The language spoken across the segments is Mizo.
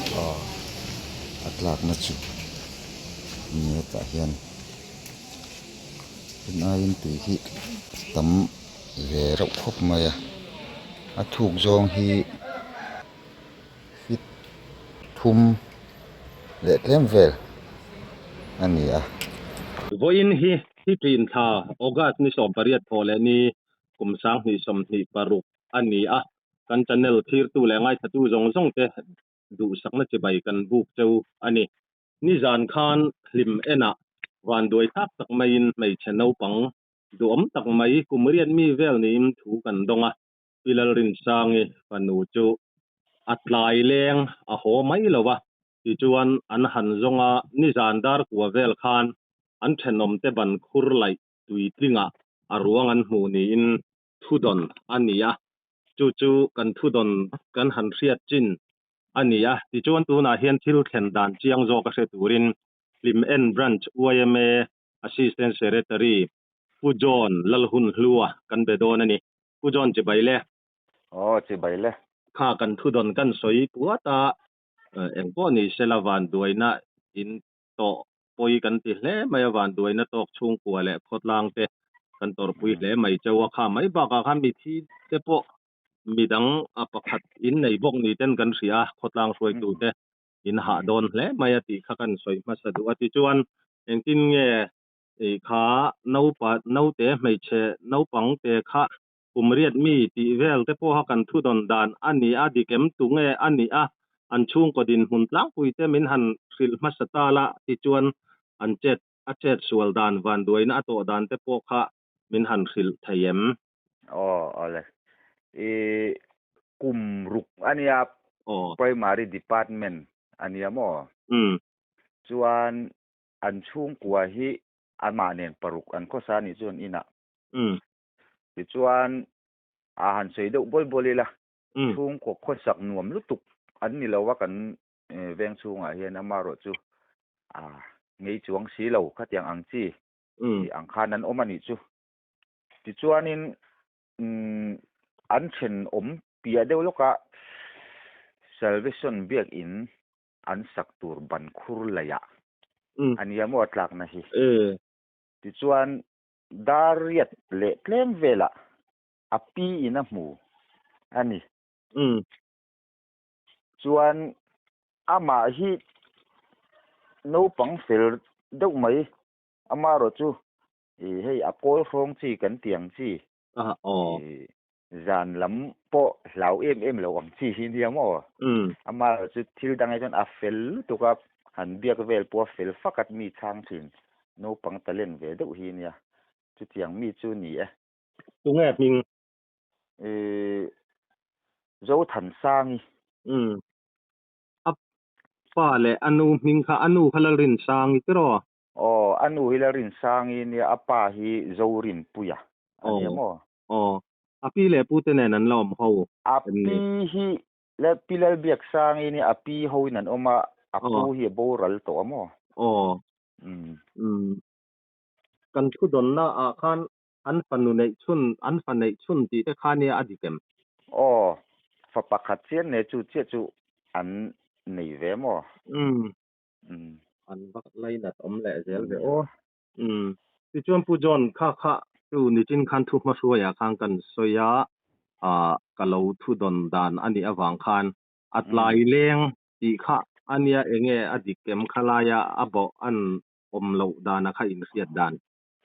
Aw a tlakna chu nia tah hian tun aiin tui hi tam ve reuh khawp mai a a thuk zawng hi feet thum leh tlem vel a ni a. Vawiin hi hi ṭin thla August ni 18 thawh leh ni kum 2026 a ni a, kan channel thlirtu leh ngaithatu zawng zawng te duhsakna chibai kan buk cheu a ni. Nizan khan hlim enah vanduai thlak tak maiin hmeichhe naupang duhawm tak mai kum riat mi vel niin thu kan dawng a, Pi Lalrinsangi fanu chu a tlai leng a haw mai lo a, tichuan an han zawng a, nizan dar kua vel khan an thenawmte ban khur laih tuitlingah a ruang an hmuh niin thudawn a ni a, chu chu kan thudawn kan han hriat chin a ni a. Tichuan tunah hian thil thlen dan chiang zawk a hre turin Hlim En Branch yma Assistant Secretary Pu John Lalhunhlua kan be dawn a ni. Pu John chibai le. Aw chibai le. Kha kan thudawn kan sawi puat a, engpawh ni sela vanduaina in tawh pawi kan ti hle mai a, vanduaina tawk chhungkua leh khawtlang te kan tawrhpui hle mai cheu a, kha mai bakah khan mithi te pawh midang a pakhat in nei bawk ni ten kan hria a, khawtlang hruaitu te in hah dawn hle mai a tih kha kan sawi hmasa duh a, tichuan engtin nge kha naupa naute hmeichhe naupang te kha kum riat mi tih vel te pawha kan thudawn dan a ni a, dikem tu nge a nih a, an chhungkaw dinhmun tlangpui te min han hrilh hmasa ta la tichuan an chet a chet sual dan vanduaina a tawh dan te pawh kha min han hrilh thei em? Aw awle. I kum ruk a nia Primary Department a nia maw? Chuan an chhungkua hi amah nen paruk an khawsa a nih chuan inah. Tichuan a han sawi deuh bawl bawl ila, chhungkaw khawsak nuam lutuk an ni lo a kan veng chhungah hian amaherawh chu a ngei chuang si lo khatiang ang chi ang khan an awm a nih chu. Tichuanin an thenawm piah deuh lawkah Salvation Biakin an sak tur ban khur laihah a nia maw a tlakna hi. Tichuan Dar riat leh tlem velah a pi in a hmu a ni. Chuan amah hi naupang fel deuh mai, amaherawh chu hei a kawl hrawng chi kan ti ang chi, zan lam pawh hlau em em lo ang chi hi nia maw? Amaherawh chu thil dang hi chuan a fel lutuk a, han biak vel pawh a fel fakat mi chhang thin. Naupang talent ve deuh hi nia. Chutiang mi chu ni e. Tunge hming? Ih, Zothansangi. Umm. A pa leh a nu hming kha, a nu kha Lalrinsangi tiraw? Aw, a nu hi Lalrinsangi nia, a pa hi Zorinpuia a nia maw? Aw, a pi leh pu te nen an la awm ho A pi hi Pi Lalbiaksangi nia, a pi hoin an awm a, a pu hi a boral tawh a maw? Aw. Umm. Kan thu dawnna ah khan an fanu neih chhun, an fa neih chhun tih te kha nia a dik em? Aw, fa pakhat chian ne chu chiah chu an nei ve maw? Umm. An va lainat awm leh zel ve aw. Umm. Tichuan Pu John kha kha chu nichin khan thu hmahruaiah khan kan sawi a, ah ka lo thu dawn dan a nih avang khan a tlai leng tih kha a nia enge a dik em kha laia a bawh an awm loh dana kha inhriat dan.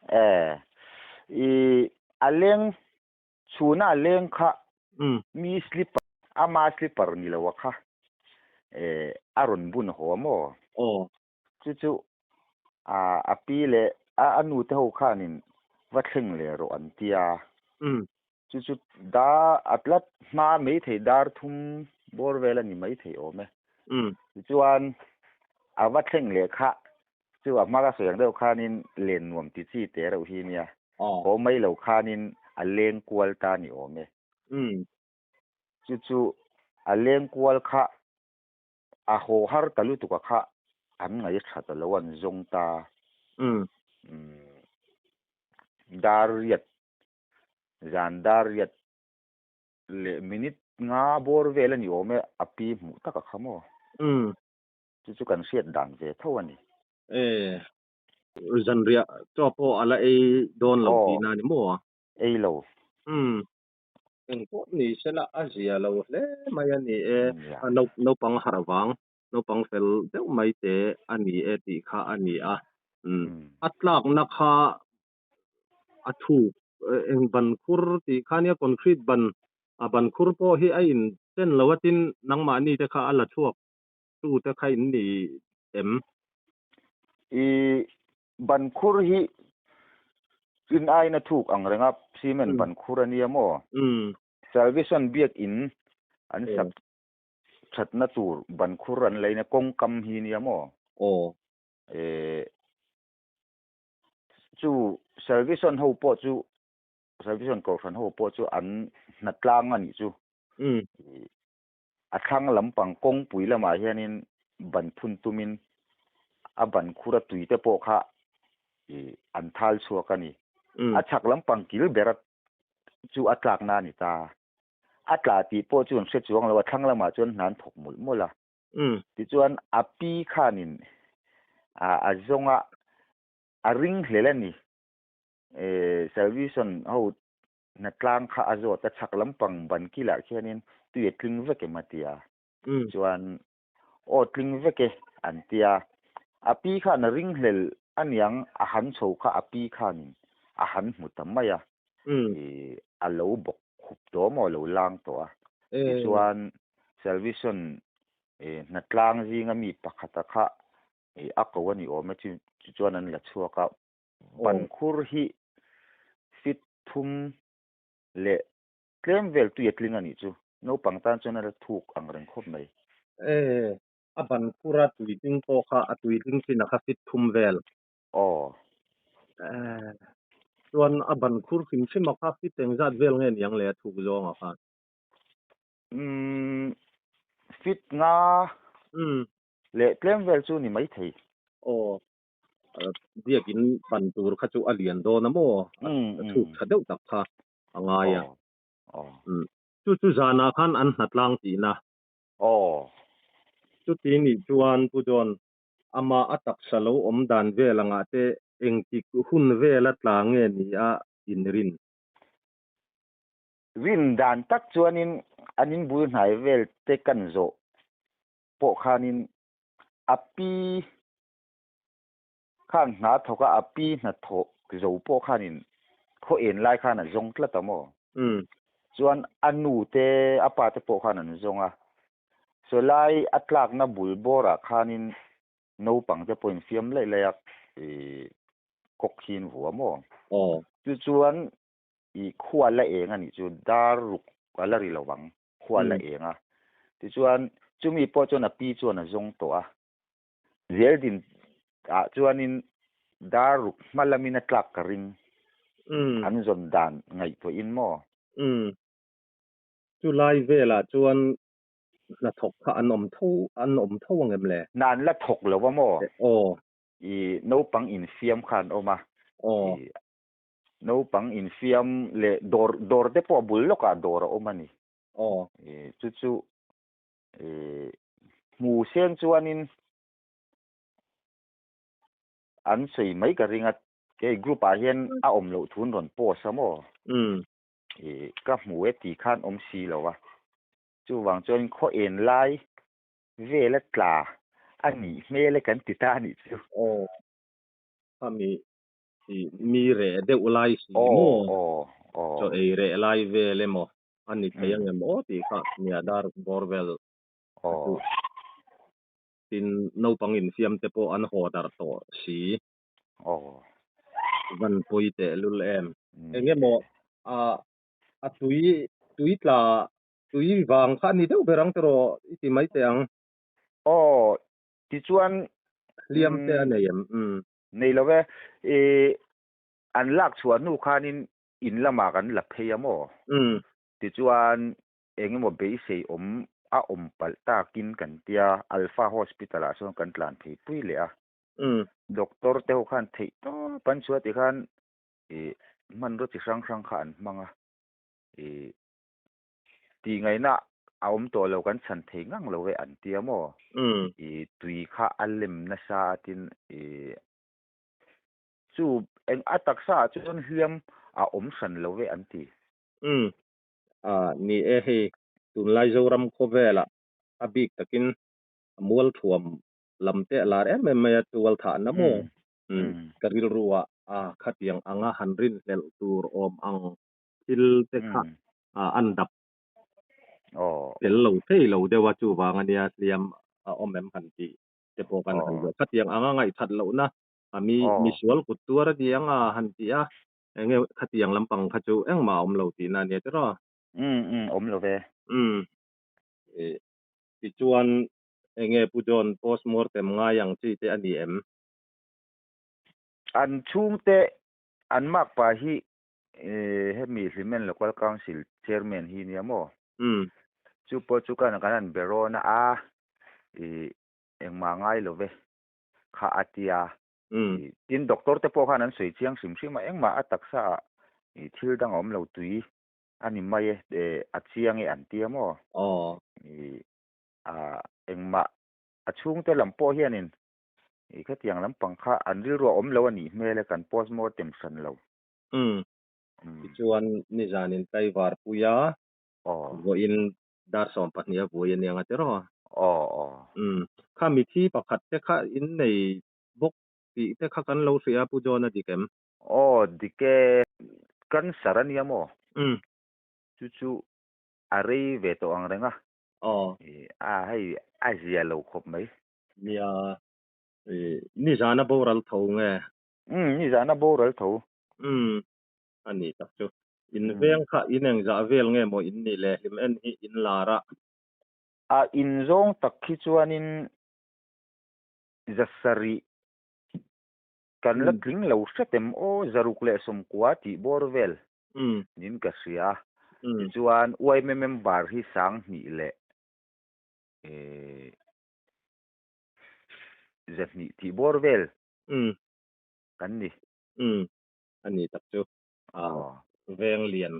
E, i a leng chhuna a leng kha mi slipper ama slipper ni lo a kha e a rawn bun haw a maw? Aw. Chu chu a a pi leh a a nu te ho khanin va thleng leh rawh an tia. Chu chu da a tlat hma mai thei dar thum bawr vel a ni mai thei awm e. Tichuan a va thleng leh kha chu a hma ka sawi ang deuh khanin len nuam ti chi te reuh hi nia. Haw mai lo khanin a leng kual ta ni awm e. Chu chu a leng kual kha a haw har ta lutuk a kha an ngaih tha ta lo an zawng ta. Dar riat zan dar riat leh minute nga bawr vel a ni awm e a pi hmuh tak a kha maw? Chu chu kan hriat dan ve tho a ni. E zanriah chaw pawh a la ei dawn lo tihna a ni maw? Ei lo. Engpawh ni sela a zia lo hle mai a ni e. Naupang harh vang, naupang fel deuh mai te a ni e tih kha a ni a. A tlakna kha a thuk eng ban khur tih kha nia concrete ban a ban khur pawh hi a in chen lo a tin nangmahni te kha a la chhuak tu te kha in ni em? I ban khur hi in aina thuk ang reng a cement ban khur a nia maw? Salvation biakin an sak thatna tur ban khur an leina kawngkam hi nia maw? Aw. Chu Salvation ho pawh chu Salvation kohhran ho pawh chu an hnatlang a nih chu. A thlang lampang kawngpui lamah hianin ban phun tumin a ban khura tui te pawh kha an thal chhuak a ni. A chhak lampang kil bera chu a tlakna a ni ta. A tla tih pawh chu an hre chuang lo, a thlang lamah chuan hna an thawk mawlh mawlh a. Tichuan a pi khanin a zawnga a ring hlel a ni. Salvation ho hnatlang kha a zawt a, chhak lampang ban kilah khianin tui a tling vek em a ti a. Chuan aw tling vek e an ti a. A pi khan a ring hlel aniang a han chho kha a pi khanin a han hmu ta mai a. A lo bawk khup tawh maw a lo lang tawh a. Tichuan Salvation hnatlang zinga mi pakhata kha a ko a ni awm e chu chuan an la chhuak a. Ban khur hi fit thum leh tlem vel tui a tling a nih chu. Naupang tan chuan a la thuk ang reng khawp mai. E, a ban khura tui tling pawh kha a tui tling chin a kha fit thum vel. Aw. E, chuan a ban khur hrim hrim a kha fit engzat vel nge niang le a thuk zawng a khan? Umm, fit nga leh tlem vel chu ni maithei. Aw, biakin pan tur kha chu a lian dawn a maw? A chhuk tha deuh tak kha a ngai a. Chu chu zanah khan an hnatlang tihna. Aw. Chuti nih chuan Pu John, amah a taksa lo awm dan vel angah te engtik hun vela tla nge ni a inrin? Rin dan tak chuanin an inbul hnai vel te kan zawh pawh khanin a pi khan hna thawk a, a pi hnathawh zo pawh khanin khaw en lai khan a zawng tlat a maw? Chuan a nu te a pa te pawh khan an zawng a, saw lai a tlakna bul bawrah khanin naupang te pawhin fiam laih laih a kawk hi an vua maw? Chu chuan I khua la eng a nih chu dar ruk a la ri lo vang, khua la eng a. Tichuan chumi pawh chuan a pi chuan a zawng tawh a. Zeldin ah chuanin dar ruk hma lamin a tlak ka ring. An zawn dan ngaihtuahin maw? Chu lai velah chuan hnathawk kha an awm tho an awm tho ang em le? Hna an la thawk lo a maw? Aw. I naupang infiam kha an awm a. Aw. I Naupang infiam leh dawr dawr te pawh a bul lawkah dawr a awm a ni. Aw. Chu chu hmu seng chuanin an sawi mai ka ring a, hei group ah hian a awm loh thu an rawn post a maw? Ka hmu e tih khan awm si lo a, chuvang chuanin khaw en lai vela tla a nih hmel e kan ti ta a nih chu. Aw. Khami mi reh deuh lai si maw? Chaw ei reh lai vel emaw a ni thei ang em aw tih kha nia dar bawr vel a chu. Tin, naupang infiam te pawh an haw darh tawh si. Van pawi tehlul em. Eng emaw a tui tui tla tui vang kha a ni deuh ber ang tiraw i ti mai teh ang. Aw, tichuan hliam te a nei em? Umm. Nei lo e, i an lak chhuah hnu khanin in lamah kan la phei a maw? Tichuan eng emaw beisei awm a awm palh takin kan tia Alpha Hospital ah sawn kan tlan phei pui leh a. Doctor te ho khan theih tawp an chhuah tikhan i hmanraw chi hrang hrang kha an hmang a, i tih ngaihna. a awm tawh lo kan chhan thei ngang lo e an tia maw? I tui kha a lem nasa a tin i chu eng a taksa ah chuan hliam a awm hran lo e an ti. Umm a ni e hei tunlai Zoram khawvel ah a bik takin mual thuam lam te a lar em em mai a tual thah na maw? Umm ka rilru ah a khatiang anga han rinhlelh tur awm ang thil te kha an dap tel lo thei lo deuh a chuvang ania hliam a awm em han tih te pawh kan han zawh. Khatiang anga ngaihthat lohna a mi misual kut tuar a ni ang a han ti a, enge khatiang lampang kha chu engmah a awm lo tihna ania tiraw? Umm umm awm lo ve. Umm tichuan enge Pu John postmortem ngai ang chi te a ni em? An chhungte an makpa hi Hemi Hlimen Local Council Chairman hi nia maw? Chu pawh chu kan kan han be rawn a, a i engmah ngai lo ve kha a ti a. Tin doctor te pawh khan an sawi chiang hrim hrim a, engmah a taksa ah i thil dang a awm lo tui a ni mai e, a chiang e an ti a maw? I a engmah a chhungte lam pawh hianin i khatiang lampang kha an rilru a awm lo a nih hmel e, kan postmortem hran lo. Umm. Tichuan nizanin tlaivar pui a, vawiin dar 12 a vui a nia nga tiraw? Aw aw. Umm. Kha mithi pakhat te kha in nei bawk tih te kha kan lo hria Pu John a dik em? Aw dik e, cancer a nia maw? Umm. Chu chu a rei ve tawh ang reng a. Aw. A hei a zia lo khawp mai. Nia, nizana boral tho nge? Umm, nizan a boral tho. Umm, a ni tak chu. In veng kha in engzah vel nge maw in nih le? Hlim en hi in lar a. A in zawng tak khi chuanin zasarih kan la tling lo hret em aw, 190 tih bawr vel niin ka hria a. Tichuan yma member hi 2000 leh 200 tih bawr vel kan ni. Umm, a ni tak chu. Aw, veng lian,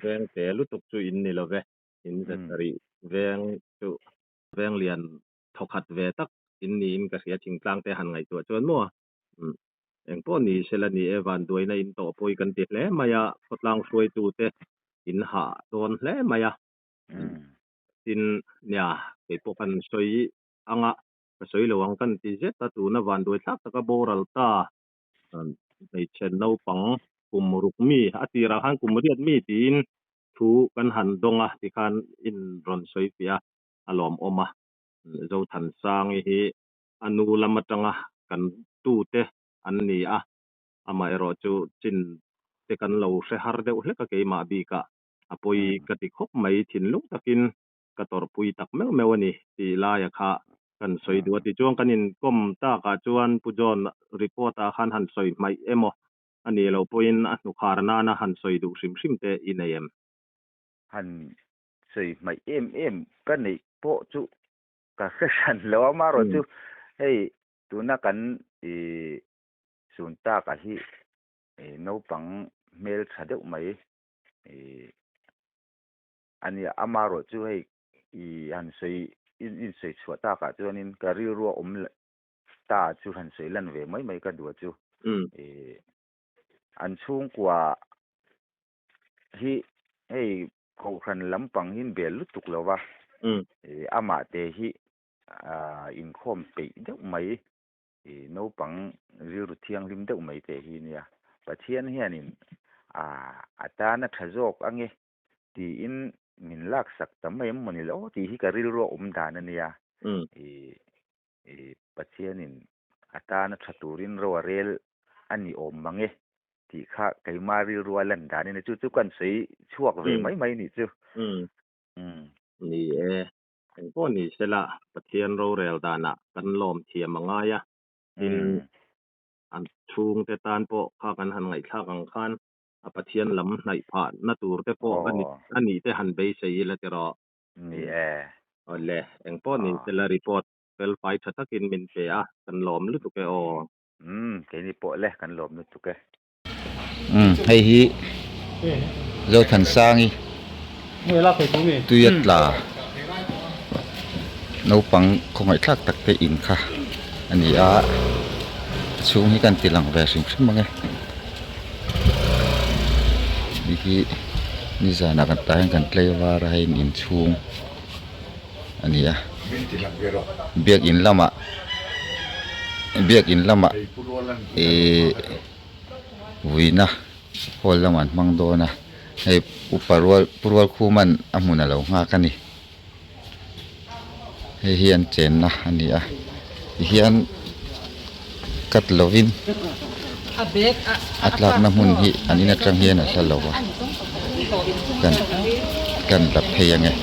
veng te lutuk chu in ni lo ve. In 300 veng chu veng lian thawkhat ve tak in niin ka hria thingtlang te han ngaihtuah chuan maw. Umm, engpawh ni sela ni e, vanduaina in tawh pawi kan ti hle mai a, khawtlang hruaitu te in hah dawn hle mai a. Tin, nia, keipawh kan sawi anga Ka sawi lo ang kan ti zet a, tuna vanduai thlak taka boral ta hmeichhe naupang kum ruk mi, a tirah khan kum riat mi tiin thu kan han dawng a tikhan in rawn sawi fiah a, a lawmawm a. Zothansangi hi a nu lam atanga kan tute an ni a, amaherawh chu chin te kan lo hre har deuh hlek a keimah bikah a pawi ka ti khawp mai thinlung takin. ka tawrhpui tak meuh meuh a ni tih laia kha kan sawi duh a. Tichuan kan inkawm takah chuan Pu John report ah khan han sawi hmaih emaw a nih loh pawhin a hnukhar nana han sawi duh hrim hrim te i nei em? Han sawi hmaih em em ka neih pawh chu ka hre hran lo a, amaherawhchu hei tuna kan i sun takah hi naupang hmeltha deuh mai i A nia, amaherawh chu hei i han sawi in sawi chhuah takah chuanin ka rilru a awm ta chu han sawi lan ve mai mai ka duh a chu. I an chhungkua hi hei kohhran lampang hi bel lutuk lo va, i amah te hi inkhawm peih deuh mai, i naupang rilru thianghlim deuh mai te hi nia. Pathian hianin a tana tha zawk ange tiin min laksak ta mai em mawni lo tih hi ka rilru a awm dan a nia. I i Pathianin a tana tha turin ro a rel a ni awm mang e tih kha keima rilru a lan dan a ni. Chu chu kan sawi chhuak ve mai mai nih chu. Ni e, engpawh ni sela Pathian rorel danah kan lawm thiam a ngai a, tin an chhungte tan pawh kha kan han ngaihthlak ang khan a Pathian lam hnaih phah na tur te pawh a ni a nih te han beisei ila tiraw. Ni e. Awle, engpawh ni sela report fel fai tha takin min pe a, kan lawm lutuk e aw. Umm, keini pawh le, kan lawm lutuk e. Umm, hei hi Zothansangi. Tuia tla naupang khawngaihthlak tak te in kha a ni a a chhung hi kan ti lang ve hrim hrim ang e hei hi nizanah kan tah hian kan tlei var a hei in chhung a ni a biakin lamah biakin lamah ihh vuina hall lamah an hmang dawn a hei upa rual pu rual khuman a hmun a lo nghak a ni hei hi an chenna a ni a tihian cut lovin a tlakna hmun hi an in atang hian a hla lo va kan kan la phei ange.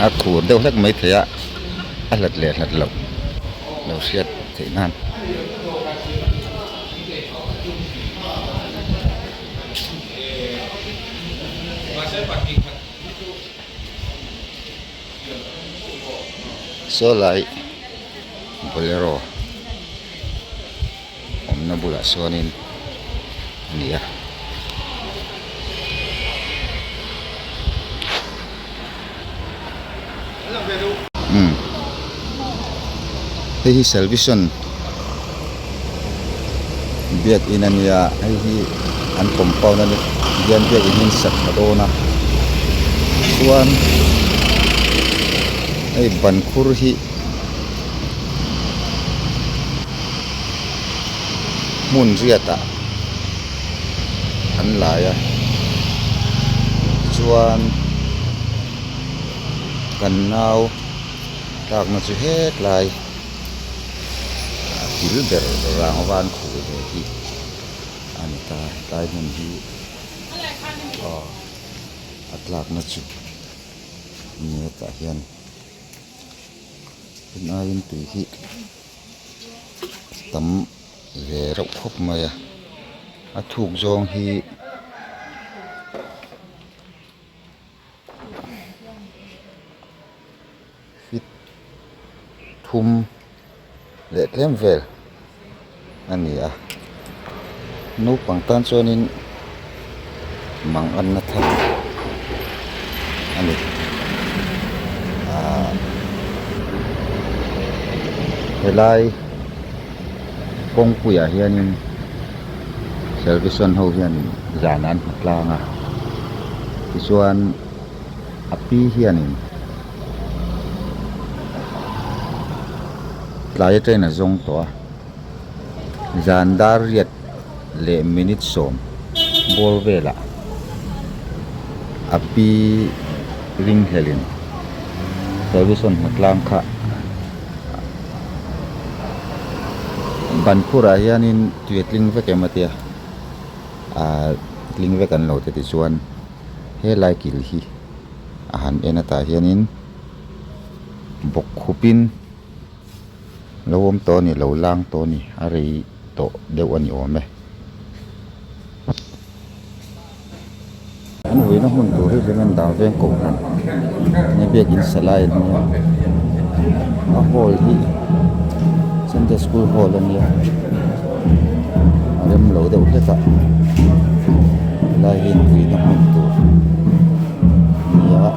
A khur deuh hlek mai thei a a hlat leh hlat loh lo hriat theih nan. Saw lai bolero awmna bulah sawn in a ni a. Umm hei hi salvation biakin a nia hei hi an compound a ni hian biakin hi an sak tha dawn a chuan hei ban khur hi hmun riat ah an lai a chuan kan nau tlakna chu hetlai a kil ber rang van khuh ve hi a ni ta hetlai hmun hi aw a tlakna chu nia tah hian tun aiin tui hi tam ve reuh khawp mai a a thuk zawng hi. Fit thum leh tlem vel a ni a naupang tan chuanin mang anna thar a ni ahh helai kawngpuiah hianin salvation ho hianin zan an hmu tlang a tichuan a pi hianin tlai atangin a zawng tawh a zan dar riat leh minute sawm bawr velah a pi ringhlelin salvation hmu tlang kha ban phurah hianin tui a tling vek em a tia ahh tling vek an lo ti tichuan helai kil hi a han en atah hianin bawk khupin lo awm tawh a ni lo lang tawh a ni a rei tawh deuh a ni awm e. An vuina hmun tur hi hlim an dang veng kohhran nge biakin salai an nia a hall hi Sunday school hall a nia a rem lo deuh hlek a helai hi vuina hmun tur a ni a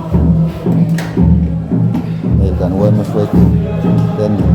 hei kan yma hruaitu te an ni.